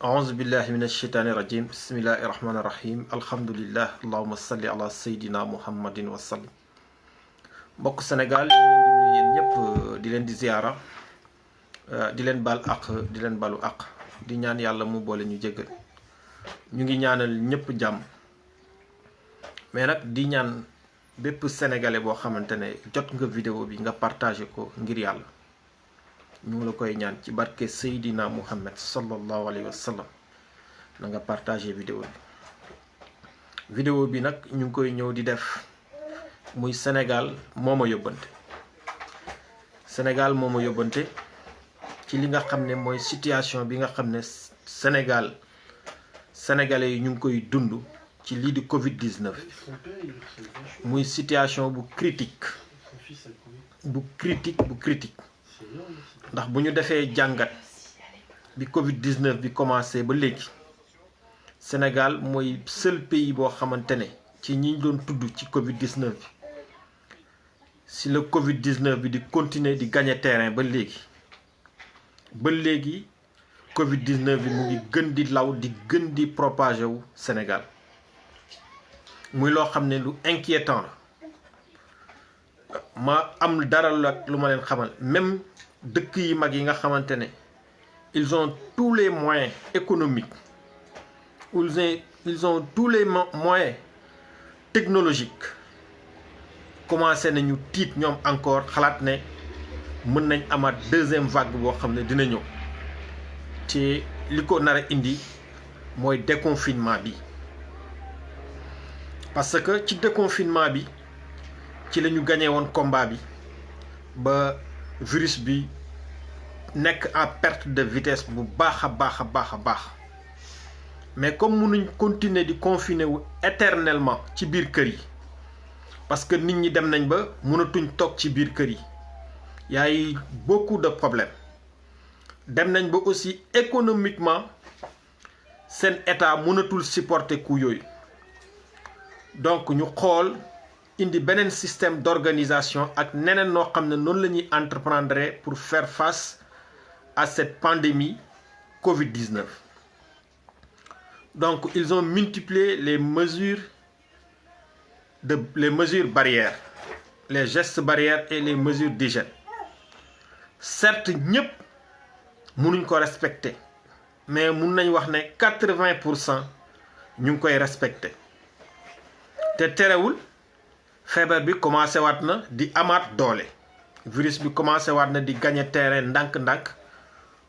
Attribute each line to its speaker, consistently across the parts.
Speaker 1: أعوذ بالله من الشيطان الرجيم بسم الله الرحمن الرحيم الحمد لله اللهم صل على سيدنا محمد وسلم. mbokk Sénégal ñu leen di nuyu yéen ñëpp di leen di ziara di leen baal àq di leen balu àq di ñaan yàlla mu boole ñu jéggal ñu ngi ñaanal ñëpp jàmm mais nag di ñaan bépp sénégalais boo xamante ne jot nga vidéo bi nga partagé ko ngir yàlla ñu ngi la koy ñaan ci barke Seydina Muhammad sallallahu alayhi wa sallam na nga partagé vidéo bi nag ñu ngi koy ñëw di def muy Sénégal moo ma yóbbante Sénégal moo ma yóbbante ci li nga xam ne mooy situation bi nga xam ne sénégalais yi ñu ngi koy dund ci lii di Covid-19 muy situation bu critique ndax bu ñu defee jàngat bi Covid-19 bi commencé ba léegi Sénégal mooy seul pays boo xamante ne ci ñi doon tudd ci Covid-19 bi si le Covid-19 bi di continuer di gagner terrain ba léegi Covid-19 bi mu ngi gën di law di gën di propager wu Sénégal muy loo xam ne lu inquiétant la ma am dara lu ma leen xamal même dëkk yi mag yi nga xamante ne ils ont tous les moyens économiques ils ont tous les moyens technologiques commencé nañu tiit ñoom encore xalaat ne mën nañ amaat deuxième vague boo xam ne dina ñëw te li ko nar a indi mooy déconfinement bi parce que ci déconfinement bi ci la ñu gagné woon combat bi ba virus bi nekk en perte de vitesse bu baax a baax mais comme mënuñ continuer di confiner wu éternellement ci biir kër yi parce que nit ñi dem nañ ba mënatuñ toog ci biir kër yi y a eu beaucoup de problèmes dem nañ ba aussi économiquement seen état mënatul supporter coût yooyu donc ñu xool indi beneen système d'organisation ak neneen noo xam ne noonu la ñuy entreprendre pour faire face à cette pandémie Covid-19 donc ils ont multiplié les mesures barrières les gestes barrières et les mesures d'hygiène certes ñëpp mënuñ ko respecter mais mun nañ wax ne 80% ñu ngi koy respecter te terewul feebar bi commencé waat na di amaat doole virus bi commencé waat na di gagner terrain ndànk-ndànk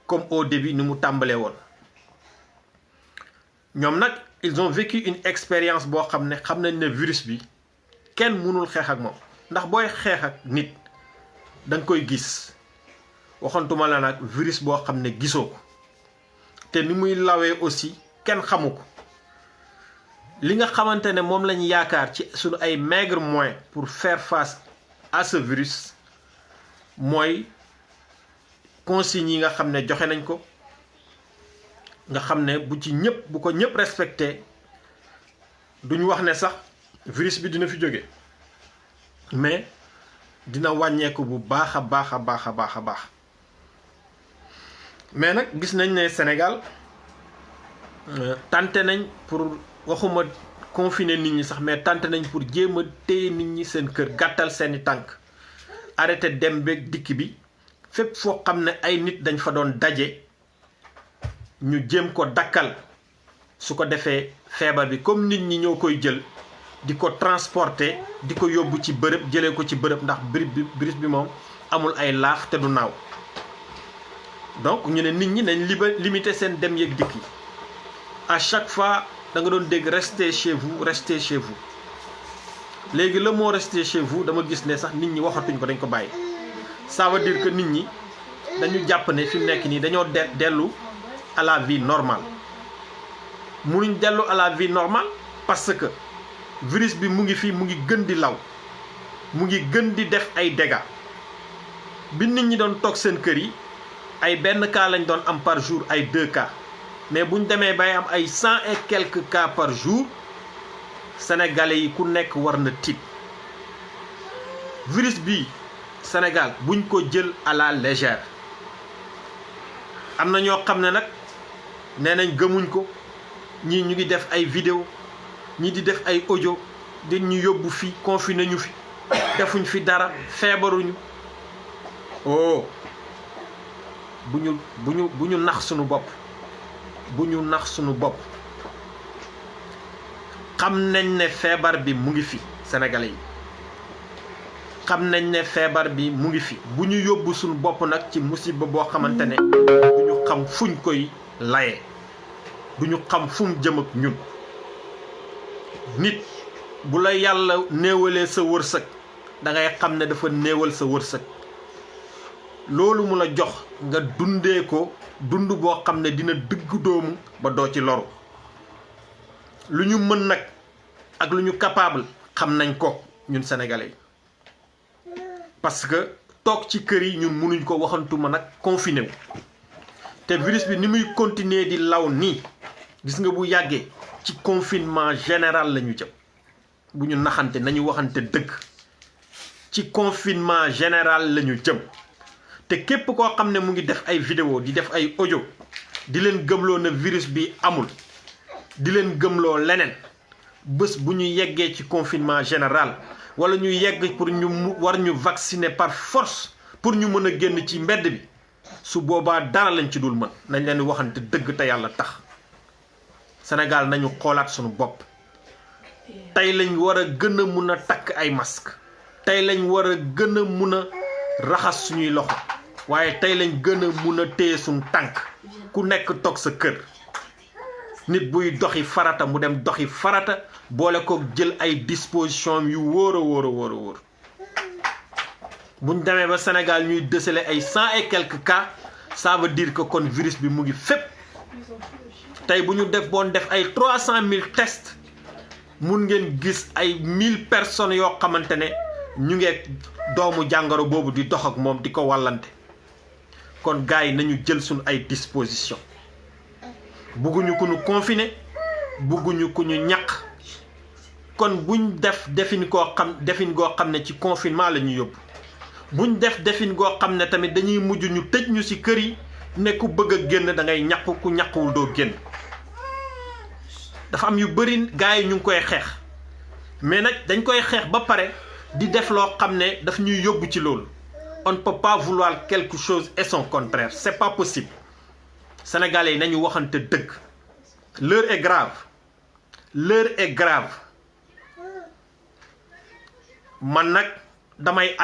Speaker 1: comme au début ni mu tàmbalee woon ñoom nag ils ont vécu une expérience boo xam nañ ne virus bi kenn mënul xeex ak moom ndax booy xeex ak nit da nga koy gis waxantuma la nag virus boo xam ne gisoo ko te ni muy lawee aussi kenn xamu ko li nga xamante ne moom lañ yaakaar ci suñu ay maigre moyens pour faire face à ce virus mooy consignes yi nga xam ne joxe nañ ko nga xam ne bu ko ñëpp respecté duñu wax ne sax virus bi dina fi jóge mais dina wàññeeku bu baax a baax mais nag gis nañ ne Sénégal tenté nañ pour waxuma confiner nit ñi sax mais tenté nañ pour jéem a téye nit ñi seen kër gàttal seeni tànk arrêté dem beeg dikk bi fépp foo xam ne ay nit dañ fa doon daje ñu jéem ko dakkal su ko defee feebar bi comme nit ñi ñoo koy jël di ko transporter di ko yóbbu ci bërëb jëlee ko ci bërëb ndax virus bi moom amul ay laaf te du naaw donc ñu ne nit ñi nañ limiter seen dem yeeg dikk yi à chaque fois da nga doon dégg restez chez vous léegi le mot restez chez vous dama gis ne sax nit ñi waxatuñ ko dañ ko bàyyi ça veut dire que nit ñi dañu jàpp ne fi mu nekk nii dañoo dellu à la vie normale munuñ dellu à la vie normale parce que virus bi mu ngi fii mu ngi gën di law mu ngi gën di def ay dégâts bi nit ñi doon toog seen kër yi ay benn cas lañ doon am par jour ay 2 cas mais bu ñu demee bay am ay 100 et quelques cas par jour sénégalais yi ku nekk war na tiit virus bi Sénégal buñ ko jël à la légère am na ñoo xam ne nag nee nañ gëmuñ ko ñii ñu ngi def ay vidéo ñii di def ay audio di ñu yóbbu fi confiné ñu fi defuñ fi dara feebaruñu. oh bu ñu nax suñu bopp bu ñu nax suñu bopp. xam nañ ne feebar bi mu ngi fi Sénégalais yi xam nañ ne feebar bi mu ngi fi bu ñu yóbbu suñu bopp nag ci musiba boo xamante ne du ñu xam fuñ koy layee du ñu xam fu mu jëm ak ñun. nit bu la yàlla néewalee sa wërsëg da ngay xam ne dafa néewal sa wërsëg loolu mu la jox nga dundee ko dund boo xam ne dina dëgg doomu ba doo ci loru. lu ñu mën nag ak lu ñu capable xam nañ ko ñun sénégalais yi parce que toog ci kër yi ñun mënuñ ko waxantuma nag confiné wu te virus bi ni muy continuer di law nii gis nga bu yàggee ci confinement général la ñu jëm. bu ñu naxante nañu waxante dëgg ci confinement général la ñu jëm te képp koo xam ne mu ngi def ay vidéo di def ay audio di leen gëmloo na virus bi amul di leen gëmloo leneen bés bu ñu yeggee ci confinement général wala ñu yegg pour ñu war ñu vacciner par force pour ñu mën a génn ci mbedd bi su boobaa dara lañ ci dul mën. nañ leen waxante dëgg te yàlla tax Sénégal nañu xoolaat suñu bopp. tey lañ war a gën a mun a takk ay masque tey lañ war a gën a mun a raxas suñuy loxo waaye tey lañ gën a mun a téye suñu tànk ku nekk toog sa kër. nit buy doxi farata mu dem doxi farata boole ko jël ay disposition yu wóor a wóor buñ demee ba Sénégal ñuy déceler ay 100 et quelques cas ça veut dire que kon virus bi mu ngi fépp. tey bu ñu def ay 300 000 tests mun ngeen gis ay 1000 personnes yoo xamante ne ñu ngi doomu jàngoro boobu di dox ak moom di ko wàllante. kon gars yi nañu jël suñu ay disposition bugguñu ku ñu confiné bugguñu ku ñu ñaq kon buñ def defin goo xam ne ci confinement la ñu yóbbu buñ def defin goo xam ne tamit dañuy mujj ñu tëj ñu ci kër yi ne ku bëgg a génn da ngay ñaq ku ñaqwul doo génn. dafa am yu bëri gars yi ñu ngi koy xeex mais nag dañ koy xeex ba pare di def loo xam ne daf ñuy yóbbu ci loolu. on ne peut pas vouloir quelque chose et son contraire c'est pas possible. Sénégalais yi nañu waxante dëgg l'heure est grave man nag damay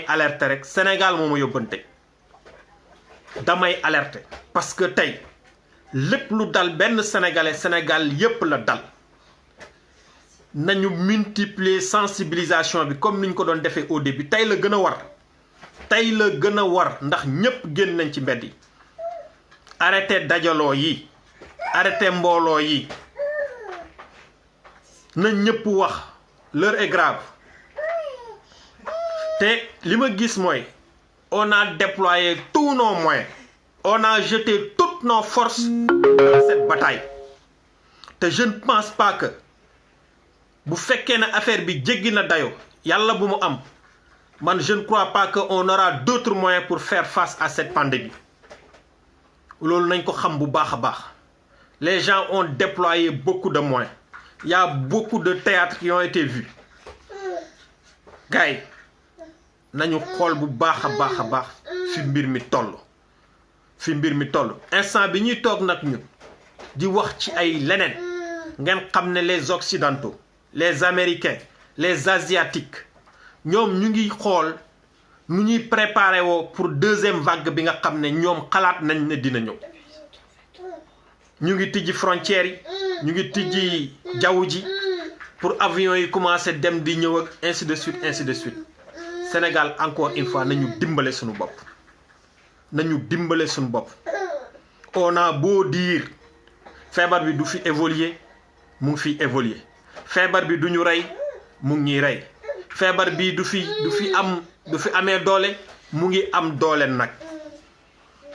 Speaker 1: alerter rek Sénégal moo ma yóbbante damay alerter parce que tey lépp lu dal benn sénégalais Sénégal yépp la dal. nañu multiplier sensibilisation bi comme niñ ko doon defee au début tey la gën a war ndax ñépp génn nañ ci mbedd yi. arrêté dajaloo yi arrêté mbooloo yi na ñépp wax l'heure est grave te li ma gis mooy on a déployé tous nos moyens on a jeté toutes nos forces dans cette bataille te je ne pense pas que bu fekkee ne affaire bi jéggi na dayo yàlla bu mu am man je ne crois pas que on aura d'autres moyens pour faire face à cette pandémie loolu nañ ko xam bu baax a baax. Les gens ont déployé beaucoup de moyens. Il y a beaucoup de théâtres qui ont été vus. Gars yi nañu xool bu baax a baax fi mbir mi toll instant bi ñuy toog nag ñu di wax ci ay leneen ngeen xam ne les occidentaux les américains les asiatiques ñoom ñu ngi xool nu ñuy préparer woo pour deuxième vague bi nga xam ne ñoom xalaat nañ ne dina ñëw. ñu ngi tijji frontières yi ñu ngi tijji jaww ji pour avions yi commencer dem di ñëw ak ainsi de suite Sénégal encore une fois nañu dimbale suñu bopp on a beau dire feebar bi du fi évoluer mu ngi fi évoluer feebar bi du ñu rey mu ngi ñuy rey feebar bi du fi amee doole mu ngi am doole nag.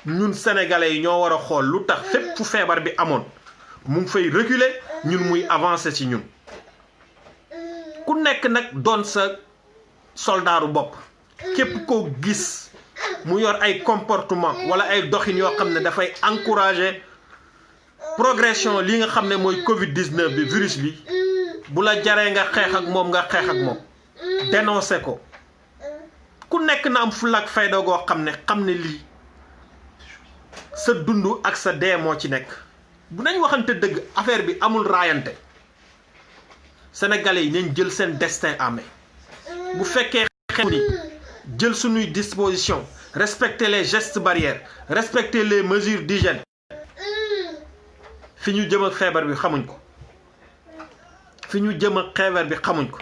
Speaker 1: ñun sénégalais yi ñoo war a xool lu tax fépp fu feebar bi amoon mu ngi fay reculer ñun muy avancer ci ñun ku nekk nag doon sa soldaaru bopp képp koo gis mu yor ay comportement wala ay doxine yoo xam ne dafay encourager progression li nga xam ne mooy Covid 19 bi virus bi bu la jaree nga xeex ak moom nga xeex ak moom dénoncer ko ku nekk na am fulla ak fayda goo xam ne lii sa dund ak sa dee moo ci nekk. bu nañ waxante dëgg affaire bi amul raayante sénégalais yi nañ jël seen destin en main bu fekkee xew ni jël suñuy disposition respecter les gestes barrières respecter les mesures d'hygiène fi ñu jëm ak feebar bi xamuñ ko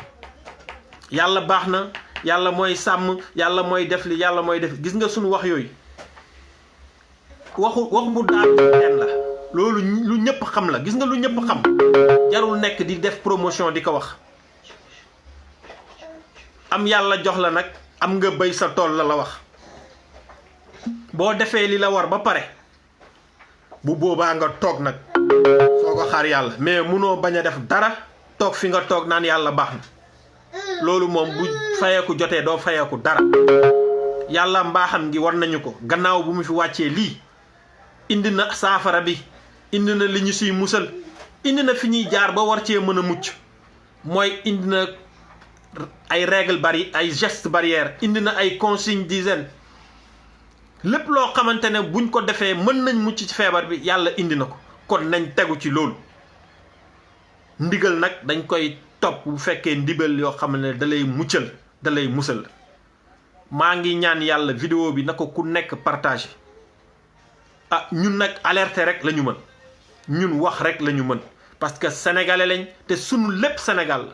Speaker 1: yàlla baax na yàlla mooy sàmm yàlla mooy def li yàlla mooy def gis nga suñu wax yooyu wax bu daal teen la loolu lu ñëpp xam la gis nga lu ñëpp xam jarul nekk di def promotion di ko wax am yàlla jox la nag am nga béy sa tool la wax boo defee li la war ba pare bu boobaa nga toog nag soo ko xaar yàlla mais munoo bañ a def dara toog fi nga toog naan yàlla baax na loolu moom bu fayeeku jotee doo fayeeku dara yàlla mbaaxam gi war nañu ko gannaaw bu mu fi wàccee lii indi na saafara bi indi na li ñu siy musal indi na fi ñuy jaar ba war cee mën a mucc mooy indi na ay règle bari ay gestes barrières indi na ay consignes d'hygiène lépp loo xamante ne buñ ko defee mën nañ mucc ci feebar bi yàlla indi na ko kon nañ tegu ci loolu ndigal nag dañ koy topp bu fekkee ndigal yoo xam ne da lay muccal da lay musal maa ngi ñaan yàlla vidéo bi na ko ku nekk partage ñun nag alerter rek la ñu mën ñun wax rek la ñu mën parce que sénégalais lañ te sunu lépp Sénégal la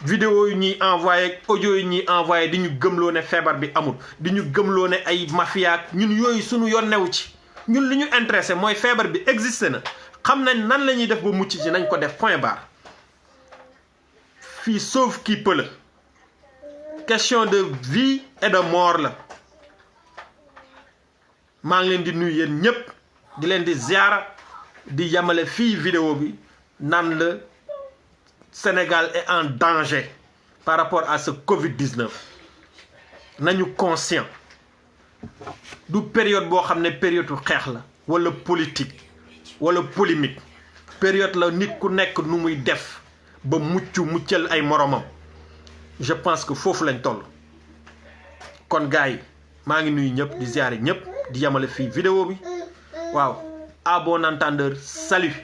Speaker 1: vidéo yi ñuy envoyé audio yi ñuy envoyé di ñu gëmloo ne feebar bi amul di ñu gëmloo ne ay mafia ñun yooyu sunu yoon newu ci ñun li ñu intéressé mooy feebar bi existé na xam nañ nan la ñuy def ba mucc ci nañ ko def point barre fii sauve qui peut la question de vie et de mort la maa ngi leen di nuyu yéen ñëpp di leen di ziara di yamale fii vidéo bi naan la Sénégal est en danger par rapport à ce Covid-19 nañu conscient du période boo xam ne période xeex la wala politique wala polémique période la nit ku nekk nu muy def ba muccal ay moromam je pense que foofu lañ toll kon gars yi maa ngi nuyu ñëpp di ziare ñëpp di yamale fii vidéo bi waaw à bon entendeur salut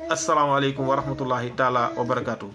Speaker 1: asalaamaaleykum wa rahmatullahi taala wa barakatuh